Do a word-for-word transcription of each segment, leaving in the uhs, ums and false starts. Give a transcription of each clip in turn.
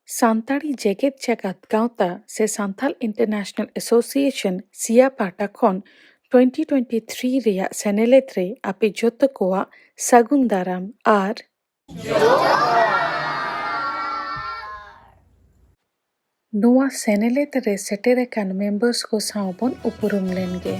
ᱥᱟᱱᱛᱟᱲᱤ ᱡᱮᱜᱮᱛ ᱡᱟᱠᱟᱛ ᱜᱟᱶᱛᱟ ᱥᱮ ᱥᱟᱱᱛᱟᱞ ᱤᱱᱴᱟᱨᱱᱮᱥᱱᱟᱞ ᱮᱥᱳᱥᱤᱭᱮᱥᱚᱱ, ᱥᱤᱭᱟ, ᱯᱟᱦᱴᱟ ᱠᱷᱚᱱ ᱴᱩᱭᱮᱱᱴᱤ ᱴᱩᱭᱮᱱᱴᱤ ᱛᱷᱨᱤ ᱨᱮᱭᱟᱜ ᱥᱮᱱᱮᱞᱮᱫ ᱨᱮ ᱟᱯᱮ ᱡᱚᱛᱚ ᱠᱚᱣᱟᱜ ᱥᱟᱹᱜᱩᱱ ᱫᱟᱨᱟᱢ ᱟᱨ ᱱᱚᱣᱟ ᱥᱮᱱᱮᱞᱮᱫ ᱨᱮ ᱥᱮᱴᱮᱨ ᱟᱠᱟᱱ ᱢᱮᱢᱵᱟᱨᱥ ᱠᱚ ᱥᱟᱶ ᱵᱚᱱ ᱩᱯᱨᱩᱢ ᱞᱮᱱ ᱜᱮ᱾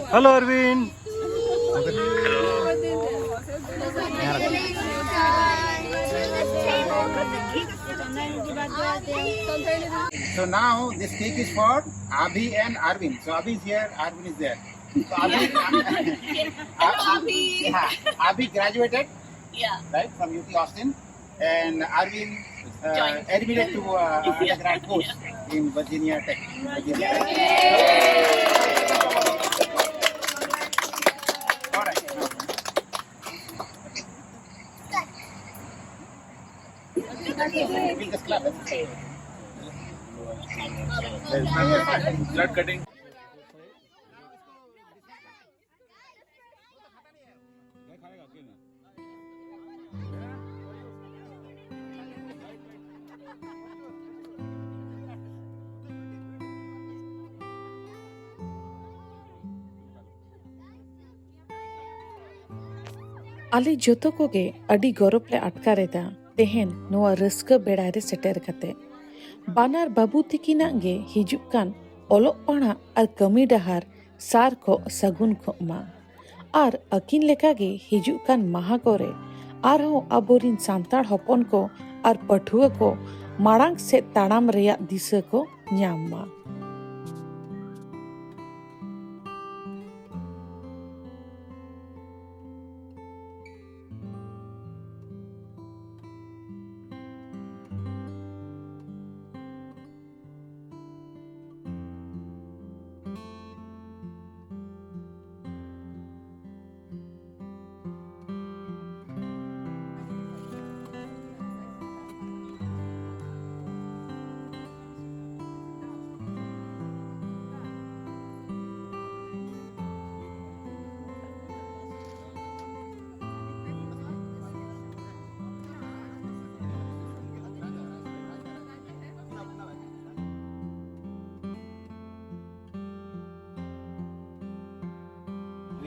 Hello, Arvind. So now this cake is for Abhi and Arvind. So Abhi is here, Arvind is there. So Abhi, Abhi. Yeah, Abhi graduated, yeah, right, from U T Austin, and Arvind Uh, admitted to uh, undergrad course in Virginia Tech. Virginia Tech. All right. We'll just clap. Blood cutting. ᱟᱞᱮ ᱡᱚᱛᱚ ᱠᱚᱜᱮ ᱟᱹᱰᱤ ᱜᱚᱨᱚᱵᱽ ᱞᱮ ᱟᱴᱠᱟᱨ ᱮᱫᱟ ᱛᱮᱦᱮᱧ ᱱᱚᱣᱟ ᱨᱟᱹᱥᱠᱟᱹ ᱵᱮᱲᱟ ᱨᱮ ᱥᱮᱴᱮᱨ ᱠᱟᱛᱮ᱾ ᱵᱟᱱᱟᱨ ᱵᱟᱹᱵᱩ ᱛᱤᱠᱤᱱᱟᱜ ᱜᱮ ᱦᱤᱡᱩᱜ ᱠᱟᱱ ᱚᱞᱚᱜ ᱯᱟᱲᱦᱟᱜ ᱟᱨ ᱠᱟᱹᱢᱤ ᱰᱟᱦᱟᱨ ᱥᱟᱨ ᱠᱚᱜ ᱥᱟᱹᱜᱩᱱ ᱠᱚᱜ ᱢᱟ᱾ ᱟᱨ ᱟᱹᱠᱤᱱ ᱞᱮᱠᱟᱜᱮ ᱦᱤᱡᱩᱜ ᱠᱟᱱ ᱢᱟᱦᱟ ᱠᱚᱨᱮ ᱟᱨᱦᱚᱸ ᱟᱵᱚᱨᱤᱱ ᱥᱟᱱᱛᱟᱲ ᱦᱚᱯᱚᱱ ᱠᱚ ᱟᱨ ᱯᱟᱹᱴᱷᱩᱣᱟᱹ ᱠᱚ ᱢᱟᱲᱟᱝ ᱥᱮᱫ ᱛᱟᱲᱟᱢ ᱨᱮᱭᱟᱜ ᱫᱤᱥᱟᱹ ᱠᱚ ᱧᱟᱢ ᱢᱟ᱾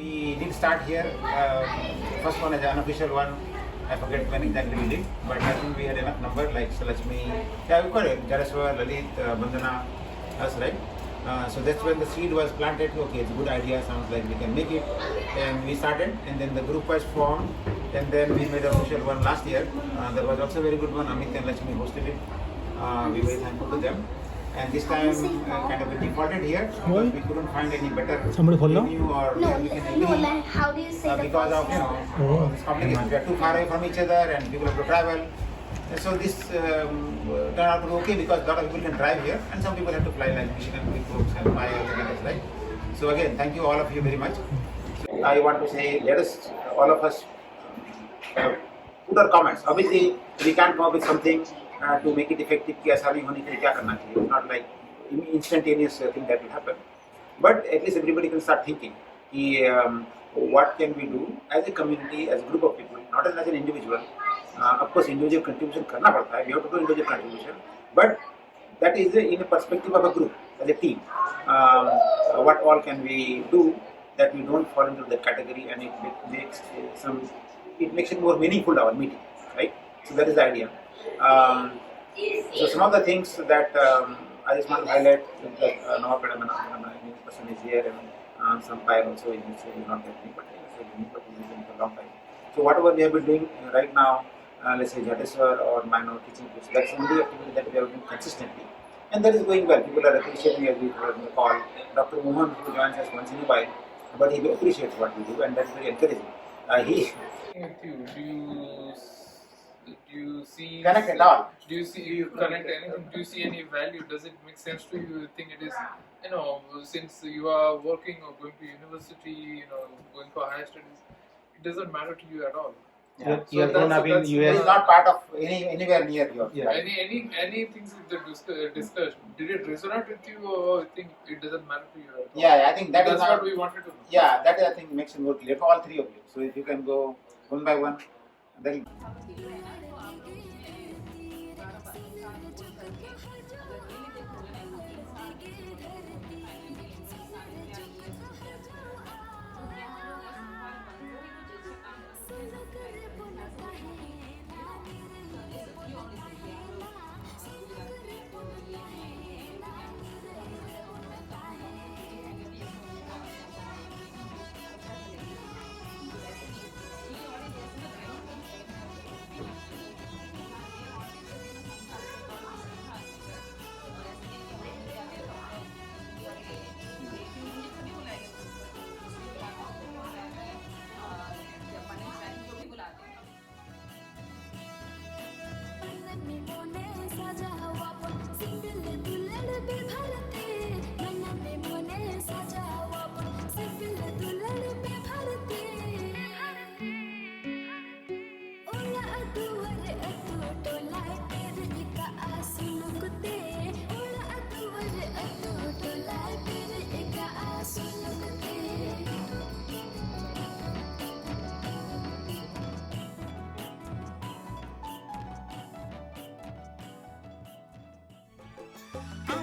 We did start here. Uh, first one is an unofficial one. I forget when exactly we did, but I think we had enough number, like Salakshmi, yeah, we got it. Jaraswa, Lalit, uh, Bandana, us, right? Uh, so that's when the seed was planted. Okay, it's a good idea. Sounds like we can make it, and we started. And then the group was formed, and then we made an official one last year. Uh, that was also a very good one. Amit and Lakshmi hosted it. Uh, we were very thankful to them. And this time, uh, kind of, we defaulted here because we couldn't find any better venue or where we can agree, uh, because of, you know, this complication. We are too far away from each other and people have to travel. So this um, turned out to be okay because a lot of people can drive here and some people have to fly like Michigan, Big Brooks and my other guys, right? So again, thank you all of you very much. I want to say let us, all of us, uh, put our comments. Obviously, we can't come up with something uh, to make it effective कि ऐसा नहीं होने के लिए क्या करना चाहिए. It's not like instantaneous uh, thing that will happen. But at least everybody can start thinking कि, um, what can we do as a community, as a group of people, not as, as an individual. Uh, of course, individual contribution करना पड़ता है, we have to do individual contribution, but that is in a perspective of a group, as a team. Um, what all can we do that we don't fall into that category, and it ma- makes uh, some, it makes it more meaningful our meeting, right? So that is the idea. Um, so some of the things that um, I just want to highlight, like uh, Noah Padam, person is here, and um, some Payal also is here, not that many, but he is here for a long time. So whatever we have been doing uh, right now, uh, let's say Jateswar or Mano teaching groups, that's only activity that we have been consistently. And that is going well. People are appreciating as we heard in the call. Doctor Mohan, who joins us once in a while, but he appreciates what we do, and that's very encouraging. Uh, he With you, do you do you see connect at all. Do you see you connect anything? Do you see any value? Does it make sense to you? You think it is, you know, since you are working or going to university, you know, going for higher studies, it doesn't matter to you at all. Yeah. You are So grown that's- up in that's- It U S. is not part of any anywhere near your. Yeah. Any any any things that discuss, discussed, did it resonate with you, or you think it doesn't matter to you at all? Yeah, I think that is That's not. What we wanted to know. Yeah, that is, I think, makes it more clear for all three of you. So if you can go one by one, then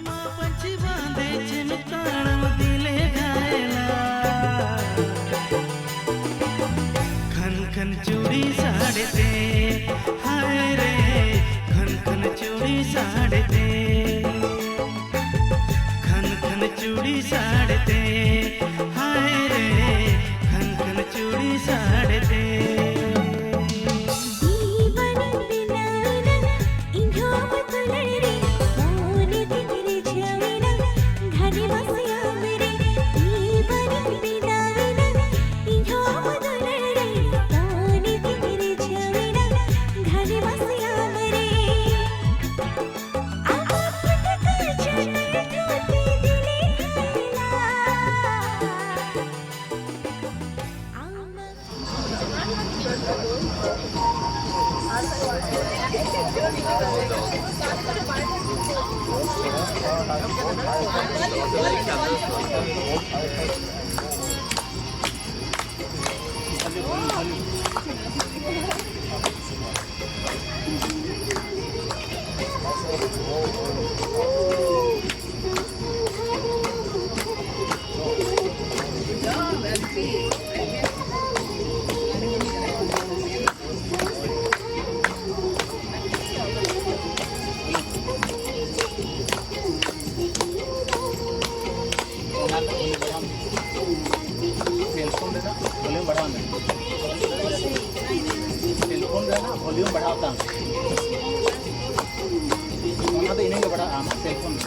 ᱯᱟᱹᱧᱪᱤ ᱵᱟᱸᱫᱮ ᱪᱮᱢ ᱛᱟᱲᱟᱢ ᱫᱤᱞᱮ ᱜᱷᱟᱭᱞᱟ᱾ ᱠᱷᱟᱱ ᱠᱷᱟᱱ ᱪᱩᱲᱤ ᱥᱟᱰᱮ ᱛᱮ, ᱦᱟᱭ ᱨᱮ, ᱠᱷᱟᱱ ᱠᱷᱟᱱ ᱪᱩᱲᱤ ᱥᱟᱰᱮ ᱛᱮ, ᱠᱷᱟᱱ ᱠᱷᱟᱱ ᱪᱩᱲᱤ ᱥᱟᱰᱮ ᱛᱮ, ᱦᱟᱭ ᱨᱮ, ᱠᱷᱟᱱ ᱠᱷᱟᱱ ᱪᱩᱲᱤ ᱥᱟᱰᱮ ᱛᱮ᱾ ᱥᱮᱞᱯᱷᱳᱱ ᱨᱮᱱᱟᱜ ᱵᱷᱚᱞᱤᱭᱩᱢ ᱵᱟᱲᱦᱟᱣ ᱢᱮ᱾ ᱥᱮᱞᱯᱷᱳᱱ ᱨᱮᱱᱟᱜ ᱵᱷᱚᱞᱤᱭᱩᱢ ᱵᱟᱲᱦᱟᱣ ᱛᱟᱢ᱾ ᱚᱱᱟ ᱫᱚ ᱤᱱᱟᱹᱜ ᱜᱮ ᱵᱟᱲᱦᱟᱜᱼᱟ ᱟᱢᱟᱜ ᱥᱮᱞᱯᱷᱳᱱ ᱨᱮ᱾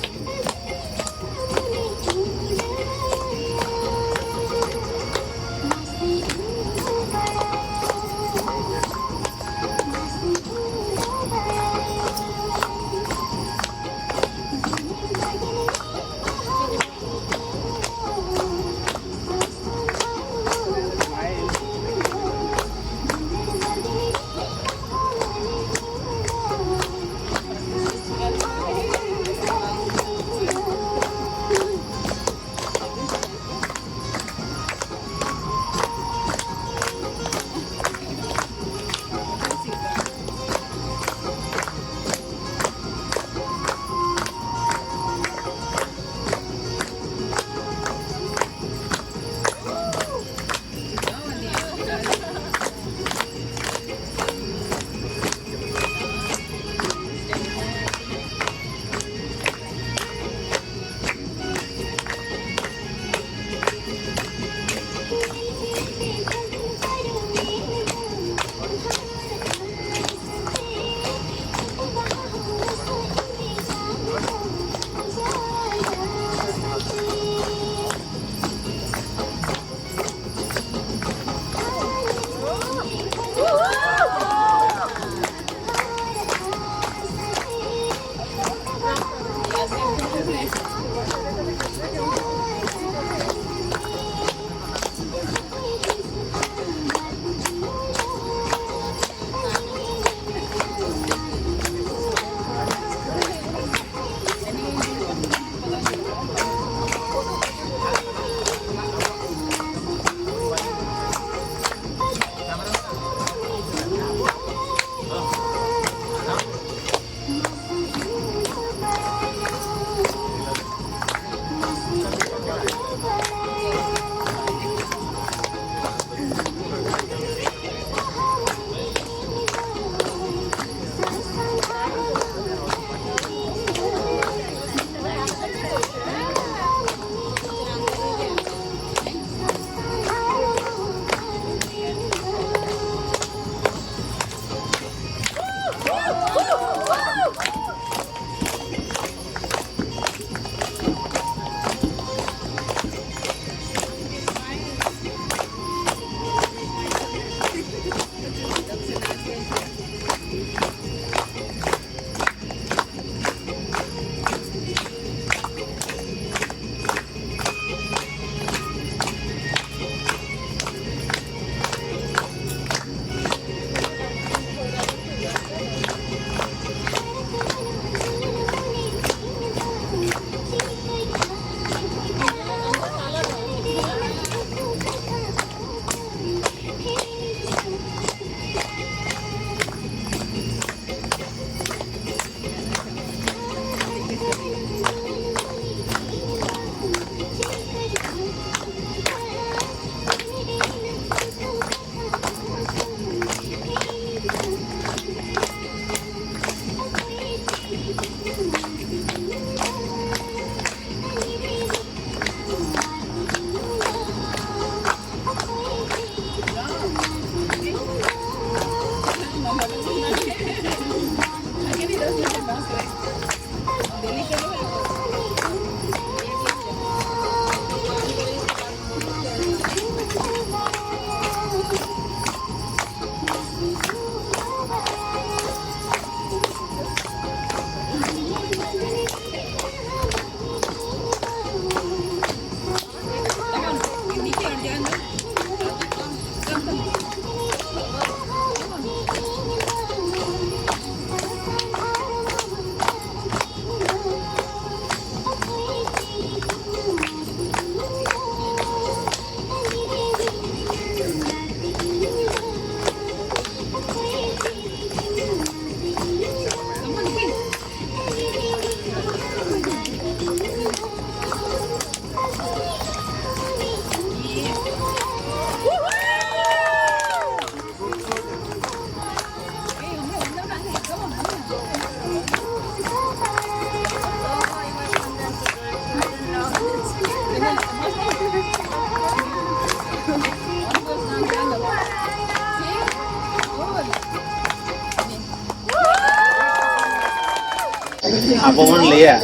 ᱟᱵᱚ ᱵᱚᱱ ᱞᱟᱹᱭᱟ,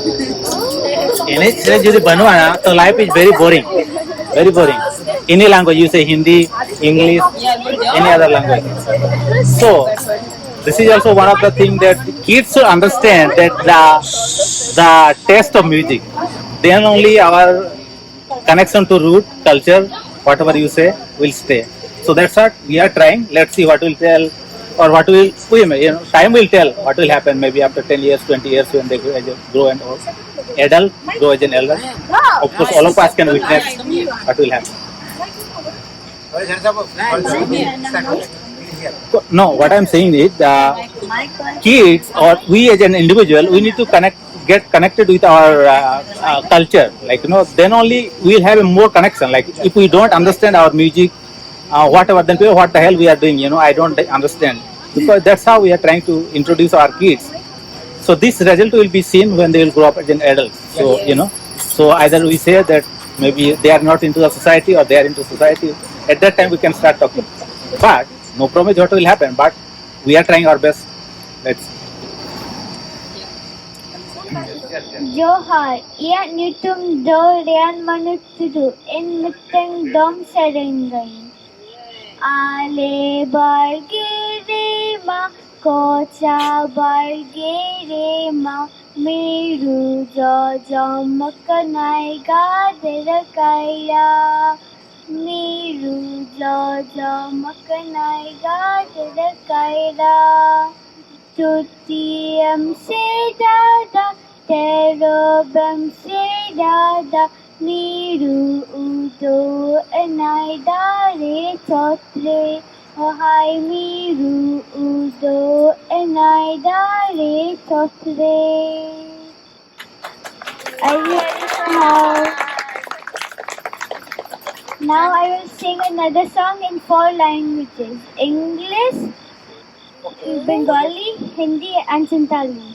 ᱮᱱᱮᱡ ᱥᱮᱨᱮᱧ ᱡᱩᱫᱤ ᱵᱟᱹᱱᱩᱜᱼᱟ, ᱛᱚ life is very boring, very boring. Any language, you say Hindi, English, any other language. So this is also one of the thing that kids should understand, that the the taste of music, then only our connection to root culture, whatever you say, will stay. So that's what we are trying. Let's see what will tell, or what will we may, you know, time will tell what will happen. Maybe after ten years, twenty years, when they grow, grow and all, adult, grow as an adult. Of course, all of us can witness what will happen. No, what I'm saying is the kids or we as an individual, we need to connect, get connected with our uh, uh, culture. Like, you know, then only we'll have a more connection. Like, if we don't understand our music, uh, whatever, then people, what the hell we are doing? You know, I don't understand. Because that's how we are trying to introduce our kids. So this result will be seen when they will grow up as an adult. So, you know, so either we say that maybe they are not into the society or they are into society. At that time, we can start talking. But no promise what will happen. But we are trying our best. Let's see. ᱡᱚᱦᱟᱨ, ᱤᱧᱟᱹᱜ ᱧᱩᱛᱩᱢ ᱫᱚ ᱨᱮᱭᱟᱱ ᱢᱟᱱᱩ ᱴᱩᱰᱩ᱾ ᱤᱧ ᱢᱤᱫᱴᱟᱝ ᱫᱚᱝ ᱥᱮᱨᱮᱧ ᱜᱟᱹᱭᱟᱹᱧ᱾ ᱟᱞᱮ ᱵᱟᱲᱜᱮ ᱨᱮᱢᱟ, ᱠᱚᱪᱟ ᱵᱟᱲᱜᱮ ᱨᱮᱢᱟ, ᱢᱤᱨᱩ ᱡᱚᱡᱚᱢ ᱠᱟᱱᱟᱭ ᱜᱟᱫᱮᱨ ᱠᱟᱭᱨᱟ᱾ ᱢᱤᱨᱩ ᱡᱚᱡᱚᱢ ᱠᱟᱱᱟᱭ ᱜᱟᱫᱮᱨ ᱠᱟᱭᱨᱟ᱾ ᱪᱩᱴᱤᱭᱮᱢ ᱥᱮᱫᱟᱫᱟ, ᱛᱮᱨᱚᱵᱮᱢ ᱥᱮᱫᱟᱫᱟ, ᱢᱤᱨᱩ ᱩᱫᱚ ᱮᱱᱟᱭ ᱫᱟᱨᱮ ᱪᱚᱴ ᱨᱮ᱾ ᱦᱚᱦᱟᱭ ᱢᱤᱨᱩ ᱩᱫᱚ ᱮᱱᱟᱭ ᱫᱟᱨᱮ ᱪᱚᱴ ᱨᱮ᱾ ᱟᱹᱰᱤ ᱟᱹᱰᱤ ᱥᱟᱨᱦᱟᱣ᱾ Now I will sing another song in four languages: English, Bengali, Hindi, and Santali.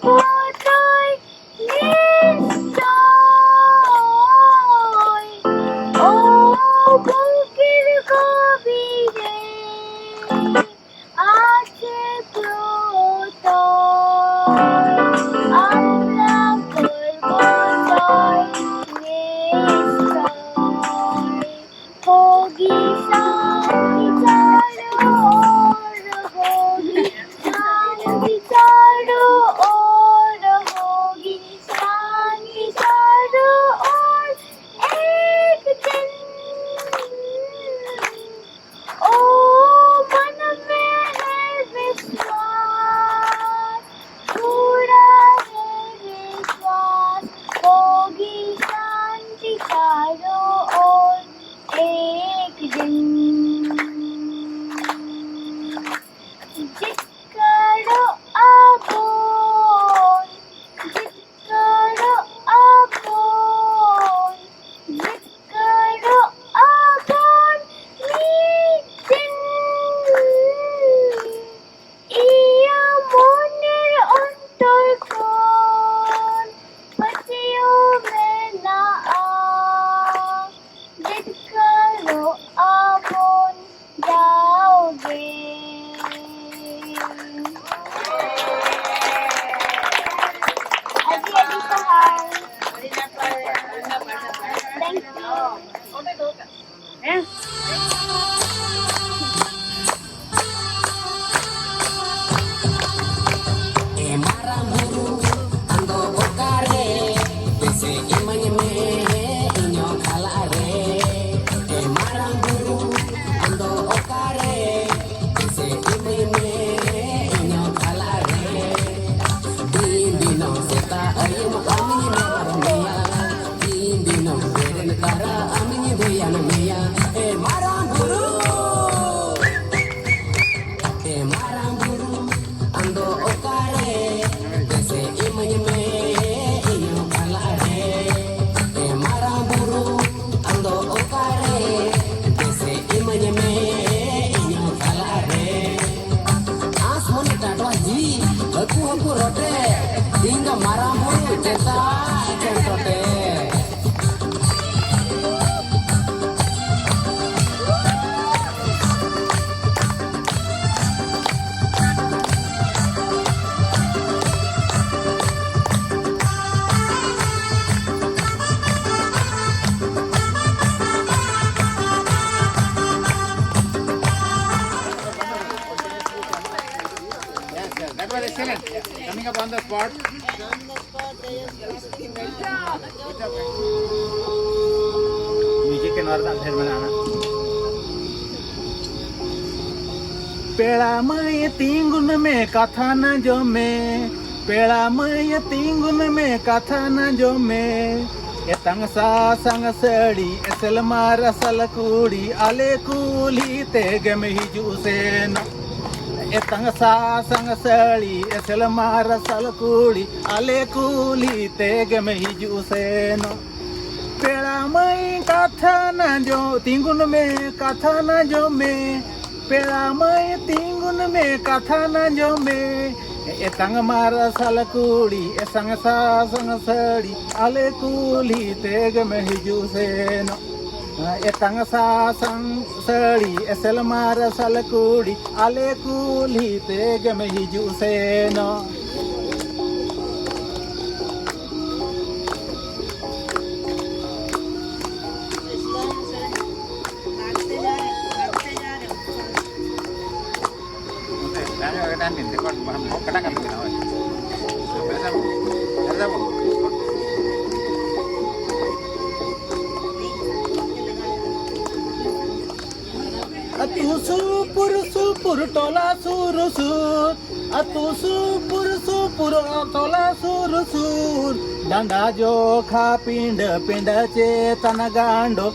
ᱠᱚᱫᱚᱭ ᱱᱤᱥᱪᱚᱭ᱾ ᱳ ᱵᱩᱠᱤᱨ ᱜᱚᱵᱤᱨᱮ ᱟᱪᱷᱮ ᱯᱨᱚᱛᱚᱭ, ᱟᱢᱞᱟ ᱯᱚᱨᱵᱚᱛᱚᱭ ᱱᱤᱥᱪᱚᱭ᱾ ᱦᱳᱜᱤ ᱥᱟᱝ ᱵᱤᱪᱟᱨ ᱳᱨ, ᱦᱳᱜᱤ ᱥᱟᱝ ᱵᱤᱪᱟᱨ ᱳᱨ, ᱦᱳᱜᱤ ᱥᱟᱝ ᱵᱤᱪᱟᱨ ᱳᱨ ᱮᱠ ᱫᱤᱱ। ᱳ ᱢᱚᱱ ᱢᱮ ᱦᱮ ᱵᱤᱥᱣᱟᱥ, ᱯᱩᱨᱟ ᱦᱮ ᱵᱤᱥᱣᱟᱥ, ᱦᱳᱜᱤ ᱥᱟᱝ ᱵᱤᱪᱟᱨ ᱳᱨ ᱮᱠ ᱫᱤᱱ। ᱡᱤᱛᱠᱟᱹᱨᱚᱜ ᱟᱵᱚᱱ, ᱡᱤᱛᱠᱟᱹᱨᱚᱜ ᱟᱵᱚᱱ, ᱡᱤᱛᱠᱟᱹᱨᱚᱜ ᱟᱵᱚᱱ ᱢᱤᱫ ᱫᱤᱱ᱾ ᱤᱭᱟᱹ ᱢᱚᱱᱮᱨ ᱚᱱᱛᱚᱨ ᱠᱷᱚᱱ ᱯᱟᱹᱛᱭᱟᱹᱣ ᱢᱮᱱᱟᱜᱼᱟ, ᱡᱤᱛᱠᱟᱹᱨᱚᱜ ᱟᱵᱚᱱ ᱡᱟᱣᱜᱮ᱾ ᱟᱹᱰᱤ ᱟᱹᱰᱤ ᱥᱟᱨᱦᱟᱣ᱾ Thank you. ᱮ ᱢᱟᱨᱟᱝ ᱵᱩᱨᱩ, ᱟᱢ ᱫᱚ ᱚᱠᱟᱨᱮ? ᱫᱮᱥᱮ ᱤᱢᱟᱹᱧ ᱢᱮ ᱤᱧᱟᱹᱜ ᱠᱷᱟᱞᱟᱜ ᱨᱮ᱾ ᱮ ᱢᱟᱨᱟᱝ ᱵᱩᱨᱩ, ᱟᱢ ᱫᱚ ᱚᱠᱟᱨᱮ? ᱫᱮᱥᱮ ᱤᱢᱟᱹᱧ ᱢᱮ ᱤᱧᱟᱹᱜ ᱠᱷᱟᱞᱟᱜ ᱨᱮ᱾ ᱫᱤᱱ ᱫᱤᱱᱚᱢ ᱥᱮᱛᱟᱜ ᱟᱹᱭᱩᱵ ᱟᱢᱤᱧ ᱱᱮᱦᱚᱨ ᱢᱮᱭᱟ᱾ ᱫᱤᱱ ᱫᱤᱱᱚᱢ ᱵᱮᱨᱮᱫ ᱛᱟᱨᱟ ᱟᱢᱤᱧ ᱫᱷᱮᱭᱟᱱ ᱢᱮᱭᱟ᱾ ᱮ ᱢᱟᱨᱟᱝ ᱵᱩᱨᱩ, ᱮ ᱢᱟᱨᱟᱝ ᱵᱩᱨᱩ, ᱟᱢ ᱫᱚ ᱚᱠᱟᱨᱮ? ᱫᱮᱥᱮ ᱤᱢᱟᱹᱧ ᱢᱮ ᱤᱧᱟᱹᱜ ᱠᱷᱟᱞᱟᱜ ᱨᱮ᱾ ᱮ ᱢᱟᱨᱟᱝ ᱵᱩᱨᱩ, ᱟᱢ ᱫᱚ ᱚᱠᱟᱨᱮ? ᱫᱮᱥᱮ ᱤᱢᱟᱹᱧ ᱢᱮ ᱤᱧᱟᱹᱜ ᱠᱷᱟᱞᱟᱜ ᱨᱮ᱾ ᱟᱸᱥ ᱢᱚᱱᱮ ᱴᱟᱴᱣᱟ ᱡᱤᱣᱤ, ᱦᱟᱹᱠᱩ ᱦᱟᱹᱠᱩ ᱨᱚᱴᱮ, Yes, yes, that was excellent. Coming up on the spot. Music ᱠᱮ ᱱᱚᱣᱟ ᱨᱮᱱᱟᱜ ᱰᱷᱮᱨ ᱢᱮᱱᱟᱜᱼᱟ ᱱᱟᱜ᱾ ᱯᱮᱲᱟ ᱢᱟᱹᱭ ᱛᱤᱸᱜᱩᱱ ᱢᱮ, ᱠᱟᱛᱷᱟ ᱱᱟ ᱟᱸᱡᱚᱢ ᱢᱮ᱾ ᱯᱮᱲᱟ ᱢᱟᱹᱭ ᱛᱤᱸᱜᱩᱱ ᱢᱮ, ᱠᱟᱛᱷᱟ ᱱᱟ ᱟᱸᱡᱚᱢ ᱢᱮ᱾ ᱮᱛᱟᱝ ᱥᱟᱥᱟᱝ ᱥᱟᱹᱲᱤ, ᱮᱥᱮᱞ ᱢᱟᱨᱥᱟᱞ ᱠᱩᱲᱤ, ᱟᱞᱮ ᱠᱩᱞᱦᱤ ᱛᱮᱜᱮᱢ ᱦᱤᱡᱩᱜ ᱥᱮᱱᱚᱜ᱾ ᱮᱛᱟᱝ ᱥᱟᱥᱟᱝ ᱥᱟᱹᱲᱤ, ᱮᱥᱮᱞ ᱢᱟᱨᱥᱟᱞ ᱠᱩᱲᱤ, ᱟᱞᱮ ᱠᱩᱞᱦᱤ ᱛᱮᱜᱮᱢ ᱦᱤᱡᱩᱜ ᱥᱮᱱᱚᱜ᱾ ᱯᱮᱲᱟ ᱢᱟᱹᱭ ᱠᱟᱛᱷᱟ ᱱᱟ ᱟᱸᱡᱚᱢ, ᱛᱤᱸᱜᱩᱱ ᱢᱮ, ᱠᱟᱛᱷᱟ ᱱᱟ ᱟᱸᱡᱚᱢ ᱢᱮ᱾ ᱯᱮᱲᱟ ᱢᱟᱹᱭ ᱛᱤᱸᱜᱩᱱ ᱢᱮ, ᱠᱟᱛᱷᱟ ᱱᱟ ᱟᱸᱡᱚᱢ ᱢᱮ᱾ ᱮᱛᱟᱝ ᱢᱟᱨᱥᱟᱞ ᱠᱩᱲᱤ, ᱮᱥᱟᱝ ᱥᱟᱥᱟᱝ ᱥᱟᱹᱲᱤ, ᱟᱞᱮ ᱠᱩᱞᱦᱤ ᱛᱮᱜᱮᱢ ᱦᱤᱡᱩᱜ ᱥᱮᱱᱚᱜ᱾ ᱮᱛᱟᱝ ᱥᱟᱥᱟᱝ ᱥᱟᱹᱲᱤ, ᱮᱥᱮᱞ ᱢᱟᱨᱥᱟᱞ ᱠᱩᱲᱤ, ᱟᱞᱮ ᱠᱩᱞᱦᱤ ᱛᱮᱜᱮᱢ ᱦᱤᱡᱩᱜ ᱥᱮᱱᱚᱜ᱾ ᱟᱹᱛᱩ ᱥᱩᱯᱩᱨ ᱥᱩᱯᱩᱨ, ᱴᱚᱞᱟ ᱥᱩᱨ ᱥᱩᱨ, ᱟᱹᱛᱩ ᱥᱩᱯᱩᱨ ᱥᱩᱯᱩᱨ, ᱴᱚᱞᱟ ᱥᱩᱨ ᱥᱩᱨ᱾ ᱰᱟᱸᱰᱟ ᱡᱚᱠᱷᱟ ᱯᱤᱸᱰᱟᱹ, ᱯᱤᱸᱰᱟᱹ ᱪᱮᱛᱟᱱ ᱜᱟᱸᱰᱚ,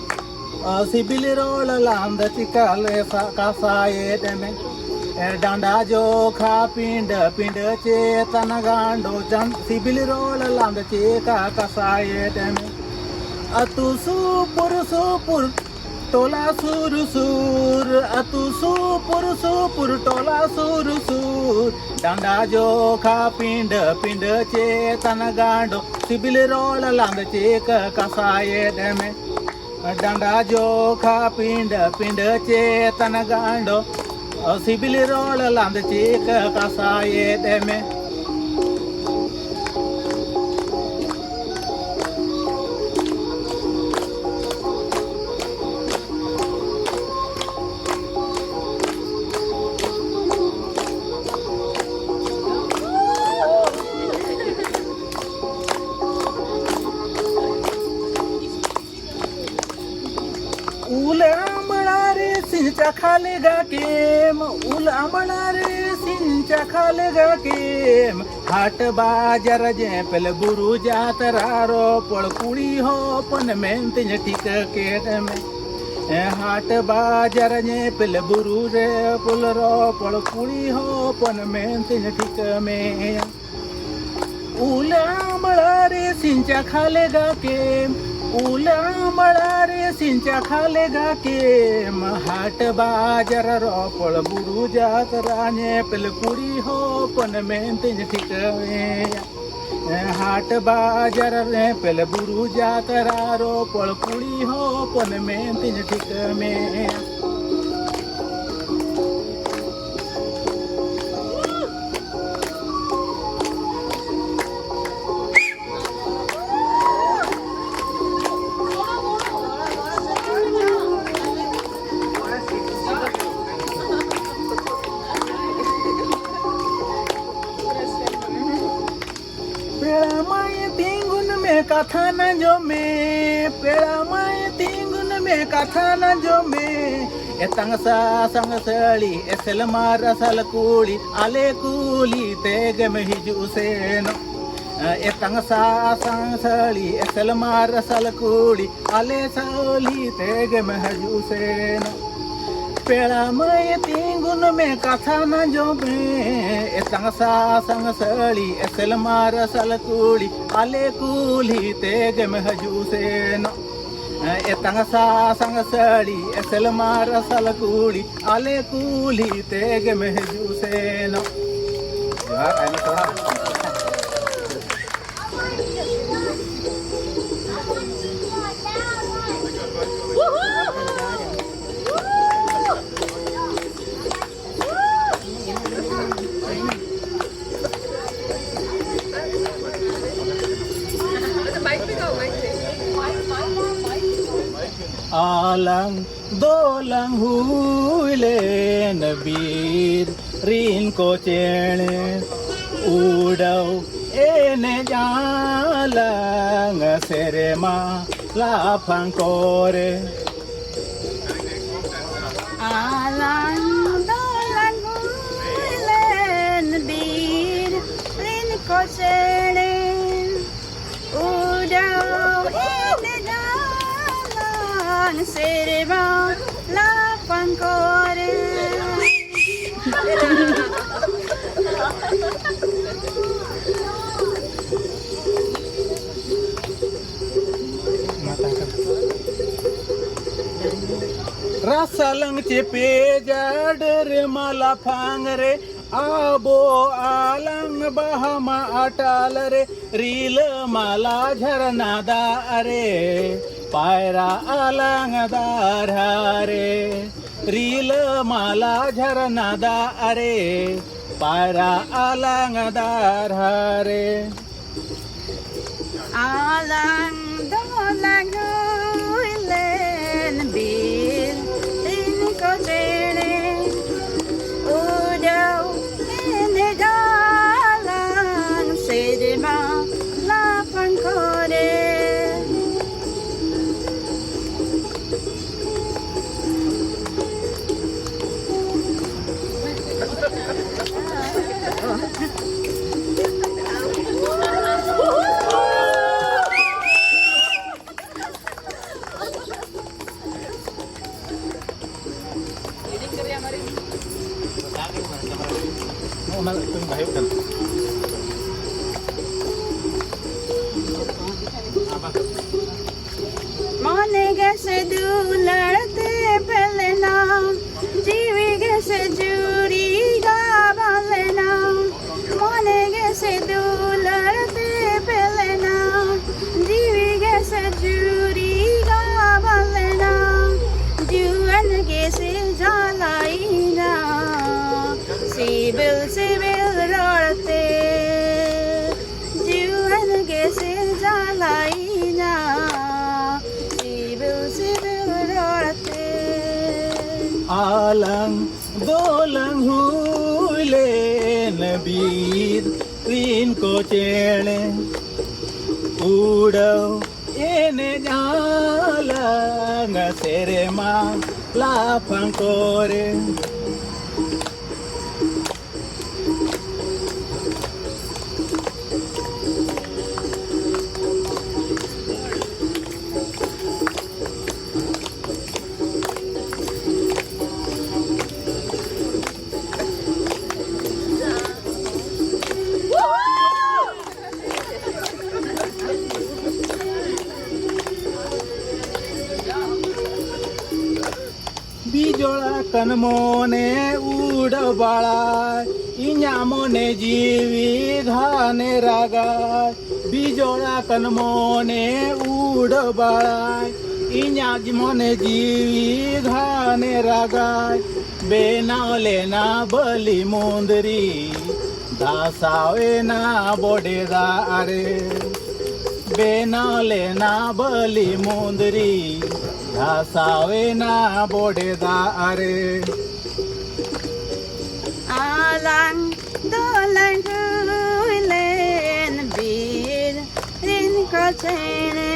ᱥᱤᱵᱤᱞ ᱨᱚᱲ ᱞᱟᱸᱫᱟ ᱪᱤᱠᱟᱹ ᱞᱮ ᱥᱟ-, ᱠᱟᱥᱟᱭᱮᱫ ᱢᱮ᱾ ᱰᱟᱸᱰᱟ ᱡᱚᱠᱷᱟ ᱯᱤᱸᱰᱟᱹ, ᱯᱤᱸᱰᱟᱹ ᱪᱮᱛᱟᱱ ᱜᱟᱸᱰᱚ, ᱪᱟᱸᱫ ᱥᱤᱵᱤᱞ ᱨᱚᱲ ᱞᱟᱸᱫᱟ ᱪᱤᱠᱟᱹ ᱠᱟᱥᱟᱭᱮᱫ ᱢᱮ᱾ ᱟᱹᱛᱩ ᱥᱩᱯᱩᱨ ᱥᱩᱯᱩᱨ, ᱴᱚᱞᱟ ᱥᱩᱨ ᱥᱩᱨ, ᱟᱹᱛᱩ ᱥᱩᱯᱩᱨ ᱥᱩᱯᱩᱨ, ᱴᱚᱞᱟ ᱥᱩᱨ ᱥᱩᱨ, ᱰᱟᱸᱰᱟ ᱡᱚᱠᱷᱟ ᱯᱤᱸᱰᱟᱹ, ᱯᱤᱸᱰᱟᱹ ᱪᱮᱛᱟᱱ ᱜᱟᱸᱰᱚ, ᱥᱤᱵᱤᱞ ᱨᱚᱲ ᱞᱟᱸᱫᱟ ᱪᱤᱠᱟᱹ ᱠᱟᱥᱟᱭᱮᱫ ᱢᱮ᱾ ᱰᱟᱸᱰᱟ ᱡᱚᱠᱷᱟ ᱯᱤᱸᱰᱟᱹ, ᱯᱤᱸᱰᱟᱹ ᱪᱮᱛᱟᱱ ᱜᱟᱸᱰᱚ, ᱥᱤᱵᱤᱞ ᱨᱚᱲ ᱞᱟᱸᱫᱟ ᱪᱤᱠᱟᱹ ᱠᱟᱥᱟᱭᱮᱫ ᱢᱮ᱾ ᱩᱞ ᱟᱢᱲᱟ ᱨᱮ ᱥᱤᱧ ᱪᱟᱠᱷᱟ ᱞᱮᱜᱟ ᱠᱮᱢ, ᱩᱞ ᱟᱢᱲᱟ ᱨᱮ ᱥᱤᱧ ᱪᱟᱠᱷᱟ ᱞᱮᱜᱟ ᱠᱮᱢ, ᱦᱟᱴ ᱵᱟᱡᱟᱨ ᱧᱮᱯᱮᱞ ᱵᱩᱨᱩ ᱡᱟᱛᱨᱟ ᱨᱚᱯᱚᱲ ᱠᱩᱲᱤ ᱦᱚᱯᱚᱱ ᱢᱮᱱᱛᱮᱧ ᱴᱷᱤᱠᱟᱹ ᱠᱮᱫ ᱢᱮ᱾ ᱦᱟᱴ ᱵᱟᱡᱟᱨ ᱧᱮᱯᱮᱞ ᱵᱩᱨᱩ ᱨᱮ ᱯᱩᱞ ᱨᱚᱯᱚᱲ ᱠᱩᱲᱤ ᱦᱚᱯᱚᱱ ᱢᱮᱱᱛᱮᱧ ᱴᱷᱤᱠᱟᱹ ᱢᱮᱭᱟ᱾ ᱩᱞ ᱟᱢᱲᱟ ᱨᱮ ᱥᱤᱧ ᱪᱟᱠᱷᱟ ᱞᱮᱜᱟ ᱠᱮᱢ, ᱩᱞ ᱟᱢᱲᱟ ᱨᱮ ᱥᱤᱧ ᱪᱟᱠᱷᱟ ᱞᱮᱜᱟ ᱠᱮᱢ, ᱦᱟᱴ ᱵᱟᱡᱟᱨ ᱨᱚᱯᱚᱲ ᱵᱩᱨᱩ ᱡᱟᱛᱨᱟ ᱧᱮᱯᱮᱞ ᱠᱩᱲᱤ ᱦᱚᱯᱚᱱ ᱢᱮᱱᱛᱮᱧ ᱴᱷᱤᱠᱟᱹ ᱢᱮᱭᱟ᱾ ᱦᱟᱴ ᱵᱟᱡᱟᱨ ᱧᱮᱯᱮᱞ ᱵᱩᱨᱩ ᱡᱟᱛᱨᱟ ᱨᱚᱯᱚᱲ ᱠᱩᱲᱤ ᱦᱚᱯᱚᱱ ᱢᱮᱱᱛᱮᱧ ᱴᱷᱤᱠᱟᱹ ᱢᱮᱭᱟ᱾ ᱯᱮᱲᱟ ᱢᱟᱹᱭ ᱛᱤᱸᱜᱩᱱ ᱢᱮ ᱠᱟᱛᱷᱟ ᱟᱸᱡᱚᱢ ᱢᱮ, ᱯᱮᱲᱟ ᱢᱟᱹᱭ ᱛᱤᱸᱜᱩᱱ ᱢᱮ ᱠᱟᱛᱷᱟ ᱟᱸᱡᱚᱢ ᱢᱮ᱾ ᱮᱛᱟᱝ ᱥᱟᱥᱟᱝ ᱥᱟᱹᱲᱤ ᱮᱥᱮᱞ ᱢᱟᱨᱥᱟᱞ ᱠᱩᱲᱤ ᱟᱞᱮ ᱠᱩᱞᱦᱤ ᱛᱮᱜᱮᱢ ᱦᱤᱡᱩᱜ ᱥᱮᱱᱚᱜ᱾ ᱮᱛᱟᱝ ᱥᱟᱥᱟᱝ ᱥᱟᱹᱲᱤ ᱮᱥᱮᱞ ᱢᱟᱨᱥᱟᱞ ᱠᱩᱲᱤ ᱟᱞᱮ ᱥᱟᱹᱞᱤ ᱛᱮᱜᱮᱢ ᱦᱤᱡᱩᱜ ᱥᱮᱱᱚᱜ᱾ ᱯᱮᱲᱟ ᱢᱟᱹᱭ ᱛᱤᱸᱜᱩᱱ ᱢᱮ ᱠᱟᱛᱷᱟ ᱟᱸᱡᱚᱢ ᱢᱮ, ᱮᱛᱟᱝ ᱥᱟᱥᱟᱝ ᱥᱟᱹᱲᱤ ᱮᱥᱮᱞ ᱢᱟᱨᱥᱟᱞ ᱠᱩᱲᱤ ᱟᱞᱮ ᱠᱩᱞᱦᱤ ᱛᱮᱜᱮᱢ ᱦᱤᱡᱩᱜ ᱥᱮᱱᱚᱜ᱾ ᱮᱛᱟᱝ ᱥᱟᱥᱟᱝ ᱥᱟᱹᱲᱤ, ᱮᱥᱮᱞ ᱢᱟᱨᱥᱟᱞ ᱠᱩᱲᱤ, ᱟᱞᱮ ᱠᱩᱞᱦᱤ ᱛᱮᱜᱮᱢ ᱦᱤᱡᱩᱜ ᱥᱮᱱᱚᱜ᱾ ᱡᱚᱦᱟᱨ, ᱟᱭᱢᱟ ᱥᱟᱨᱦᱟᱣ᱾ ᱟᱞᱟᱝ ᱫᱚᱞᱟᱝ ᱦᱩᱭ ᱞᱮᱱ ᱵᱤᱨ ᱨᱤᱱ ᱠᱚ ᱪᱮᱬᱮ, ᱩᱰᱟᱹᱣ ᱮᱱᱮᱡ ᱟᱞᱟᱝ ᱥᱮᱨᱢᱟ ᱞᱟᱯᱷᱟᱝ ᱠᱚᱨᱮ᱾ ᱟᱞᱟᱝ ᱫᱚᱞᱟᱝ ᱦᱩᱭ ᱞᱮᱱ ᱵᱤᱨ ᱨᱤᱱ ᱠᱚ ᱪᱮᱬᱮ, ᱩᱰᱟᱹᱣ ᱮᱱᱮᱡ ᱟᱞᱟᱝ ᱥᱮᱨᱢᱟ ᱞᱟᱯᱷᱟᱝ ᱠᱚᱨᱮ᱾ ᱨᱟᱥᱟᱞᱟᱝ ᱪᱮᱯᱮᱡᱟ ᱰᱟᱹᱨ ᱢᱟ ᱞᱟᱯᱷᱟᱝ ᱨᱮ, ᱟᱵᱚ ᱟᱞᱟᱝ ᱵᱟᱦᱟ ᱢᱟ ᱟᱴᱟᱞ ᱨᱮ, ᱨᱤᱞᱟᱹ ᱢᱟᱞᱟ ᱡᱷᱟᱨᱱᱟ ᱫᱟᱜ ᱨᱮ, ᱯᱟᱭᱨᱟ ᱟᱞᱟᱝ ᱫᱟᱨᱦᱟ ᱨᱮ, ᱨᱤᱞᱟᱹ ᱢᱟᱞᱟ ᱡᱷᱟᱨᱱᱟ ᱫᱟᱜ ᱨᱮ, ᱯᱟᱭᱨᱟ ᱟᱞᱟᱝ ᱫᱟᱨᱦᱟ ᱨᱮ᱾ ᱟᱞᱟᱝ ᱫᱚᱞᱟᱝ ᱦᱩᱭ ᱞᱮᱱ ᱵᱤᱨ ᱨᱤᱱ ᱠᱚ ᱪᱮᱬᱮ, ᱩᱰᱟᱹᱣ ᱮᱱᱮᱡ ᱟᱞᱟᱝ ᱥᱮᱨᱢᱟ ᱞᱟᱯᱷᱟᱝ ᱠᱚᱨᱮ᱾ ᱫᱩᱞᱟᱹᱲ ᱛᱮ ᱯᱮᱞᱮᱱᱟ, ᱡᱤᱣᱤ ᱜᱮ ᱥᱮ ᱡᱩᱨᱤ ᱜᱟᱵᱟᱞᱮᱱᱟ᱾ ᱢᱚᱱᱮ ᱜᱮ ᱥᱮ ᱫᱩᱞᱟᱹᱲ ᱛᱮ ᱯᱮᱞᱮᱱᱟ, ᱡᱤᱣᱤ ᱜᱮ ᱥᱮ ᱡᱩᱨᱤ ᱜᱟᱵᱟᱞᱮᱱᱟ᱾ ᱡᱩᱣᱟᱹᱱ ᱜᱮ ᱥᱮ ᱡᱟᱞᱟᱭᱮᱱᱟ, ᱥᱤᱵᱤᱞ ᱥᱤᱵᱤᱞ ᱨᱚᱲ ᱛᱮ᱾ ᱡᱩᱣᱟᱹᱱ ᱜᱮ ᱥᱮ ᱡᱟᱞᱟᱭᱮᱱᱟ, ᱥᱤᱵᱤᱞ ᱥᱤᱵᱤᱞ ᱨᱚᱲ ᱛᱮ᱾ ᱟᱞᱟᱝ ᱫᱚᱞᱟᱝ ᱦᱩᱭ ᱞᱮᱱ ᱵᱤᱨ ᱨᱤᱱ ᱠᱚ ᱪᱮᱬᱮ, ᱩᱰᱟᱹᱣ ᱮᱱᱮᱡ ᱟᱞᱟᱝ ᱥᱮᱨᱢᱟ ᱞᱟᱯᱷᱟᱝ ᱠᱚᱨᱮ᱾ ᱵᱤᱡᱚᱲ ᱟᱠᱟᱱ ᱢᱚᱱᱮ ᱩᱰᱟᱹᱣ ᱵᱟᱲᱟᱭ, ᱤᱧᱟᱜ ᱢᱚᱱᱮ ᱡᱤᱣᱤ ᱜᱷᱟᱱᱮ ᱨᱟᱜᱟᱭ᱾ ᱵᱤᱡᱚᱲ ᱟᱠᱟᱱ ᱢᱚᱱᱮ ᱩᱰᱟᱹᱣ ᱵᱟᱲᱟᱭ, ᱤᱧᱟᱜ ᱢᱚᱱᱮ ᱡᱤᱣᱤ ᱜᱷᱟᱱᱮ ᱨᱟᱜᱟᱭ᱾ ᱵᱮᱱᱟᱣ ᱞᱮᱱᱟ ᱵᱟᱹᱞᱤ ᱢᱩᱸᱫᱽᱨᱤ, ᱫᱷᱟᱥᱟᱣ ᱮᱱᱟ ᱵᱚᱰᱮ ᱫᱟᱜ ᱨᱮ᱾ ᱵᱮᱱᱟᱣ ᱞᱮᱱᱟ ᱵᱟᱹᱞᱤ ᱢᱩᱸᱫᱽᱨᱤ, ᱫᱷᱟᱥᱟᱣ ᱮᱱᱟ ᱵᱚᱰᱮ ᱫᱟᱜ ᱨᱮ᱾ ᱟᱞᱟᱝ ᱫᱚᱞᱟᱝ ᱦᱩᱭ ᱞᱮᱱ ᱵᱤᱨ ᱨᱤᱱ ᱠᱚ ᱪᱮᱬᱮ,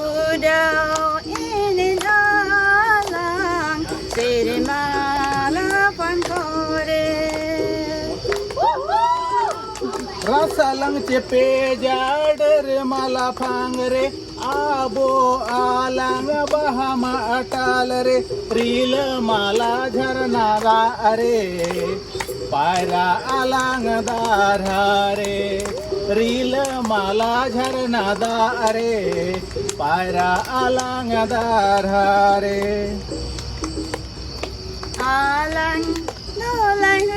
ᱩᱰᱟᱹᱣ ᱮᱱᱮᱡ ᱟᱞᱟᱝ ᱥᱮᱨᱢᱟ ᱞᱟᱯᱷᱟᱝ ᱠᱚᱨᱮ᱾ ᱨᱟᱥᱟ ᱞᱟᱝ ᱪᱮᱯᱮᱡᱟ ᱰᱟᱹᱨ ᱢᱟᱞᱟ ᱯᱷᱟᱝ ᱨᱮ, ᱟᱵᱚ ᱟᱞᱟᱝ ᱵᱟᱦᱟ ᱢᱟ ᱟᱴᱟᱞ ᱨᱮ, ᱨᱤᱞᱟᱹ ᱢᱟᱞᱟ ᱡᱷᱟᱨᱱᱟ ᱫᱟᱜ ᱨᱮ, ᱯᱟᱭᱨᱟ ᱟᱞᱟᱝ ᱫᱟᱨᱦᱟ ᱨᱮ᱾ ᱨᱤᱞᱟᱹᱢᱟᱞᱟ ᱡᱷᱟᱨᱱᱟ ᱫᱟᱜ ᱨᱮ ᱯᱟᱭᱨᱟ ᱟᱞᱟᱝ ᱫᱟᱨᱦᱟ ᱨᱮ᱾ ᱟᱞᱟᱝ ᱫᱚᱞᱟᱝ